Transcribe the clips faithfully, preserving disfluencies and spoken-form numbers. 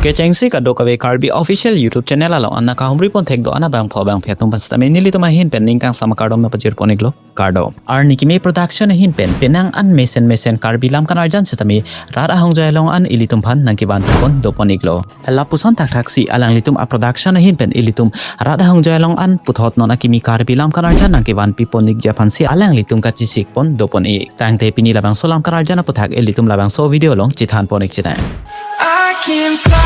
Kechengsi kadokave Karbi Official YouTube channel along an nangkahumri pon thek do-an abangphu abangphi atum aphan sitame nelitum ahin pen ning kangsam akardom nangpajir pon iklo, kardom. Arni Kimi Production ahin pen penang an mesen mesen Karbi lam kan arjan sitame rat ahongjoi along an ilitum aphan nangkevan pon do pon iklo. Lapuson thakthaksi alanglitum a production ahin pen ilitum rat ahongjoi along an puthot non akimi Karbi lam kan arjan nangkevan pi pon ikji aphansi alanglitum kachesik pon do pon ik. Tangte pini labangso lam kan arjan aputhak ilitum labangso video along chethan pon ik chinai. I can fly.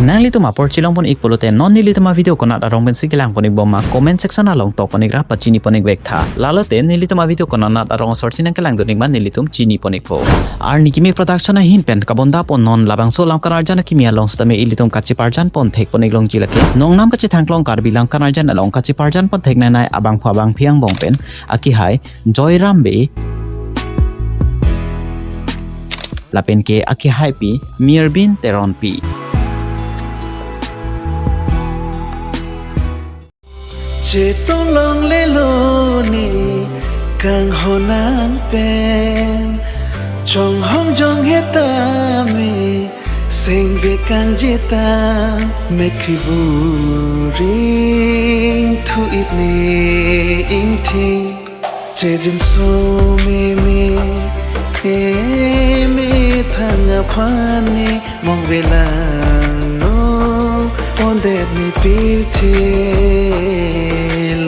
Nanglitum apor chelong pon ik pulote non nelitum a video konat arong pensi kelang pon ik bom ma comment section along tok pon ikra pachini pon ik vek tha. Lalote nelitum a video konat arong asor chinang kelang dun ik ma nelitum chini pon ikpo. Arni Kimi Production ahin pen kabonda pon non labangso lam kan arjan akimi along sitame ilitum kacheparjan pon thek pon ik longji lake nongnam kachethangklong Karbi lam kan arjan along kacheparjan pon thek nai nai abangphu abangphi angbong pen akehai Joyram Bey, lapen ke akehaipi Mirbin Teronpi. Chetong longlelo ne kanghon nang pen, chonghong jong hetame sengve kangjetang, mekri buring thu it ne ingthing. Chejinso meme, eme thang aphan ne mong velang no, pondet ne pirthe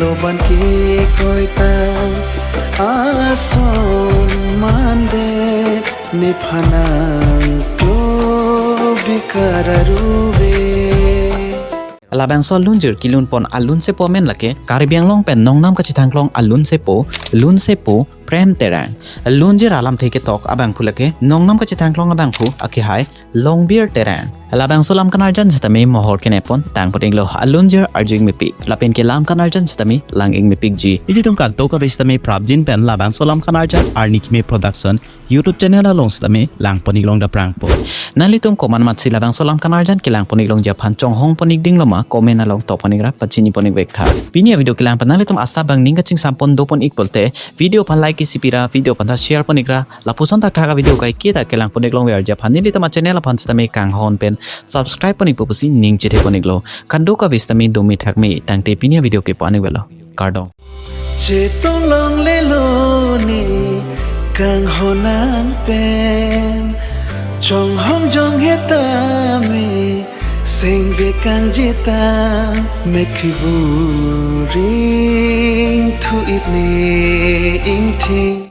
loban ke koita ason mandet ne phanang klo bikara ruve. Labangso alunjir kelun pon alun sepo amen lake Karbi Anglong pen nongnam kachethangklong alun sepo, lun sepo Prem Terang. Lunjir alamthe ketok abangphu lake nongnam kachethangklong abangphu akehai Longbir Terang. Labangso lam kan arjan sitame mohor kenep pon tang pon iklo, alunjir arju ik mepik lapen ke lam kan arjan sitame lang ik mepikji. Ilitum kadokave sitame prapjin pen labangso lam kan arjan Arni Kimi Production YouTube channel along sitame lang pon ik long daprang pon. Nanglitum komat matsi labangso lam kan arjan kelang pon ik longji aphan chonghong pon ik ding lo ma comment along tok pon ikra pachini pon ik vek tha. Pini a video kelang pen nanglitum asap bang ning kachingsam pon do pon ik pulote video aphan like isi pira, video aphan ta share pon ikra. Lapuson thakthak a video kaike ta kelang pon ik longverji aphan nelitum a channel aphan sitame kanghon pen subscribe pon ikpo pusi ning chethe pon iklo. Kadokave sitame dome thakme tangte pini a video ke pon ik velo. Kardom. Chetong longlelo ne kanghon nang pen, chonghong jong hetame sengve kangjetang, mekri buring thu it ne ingthing.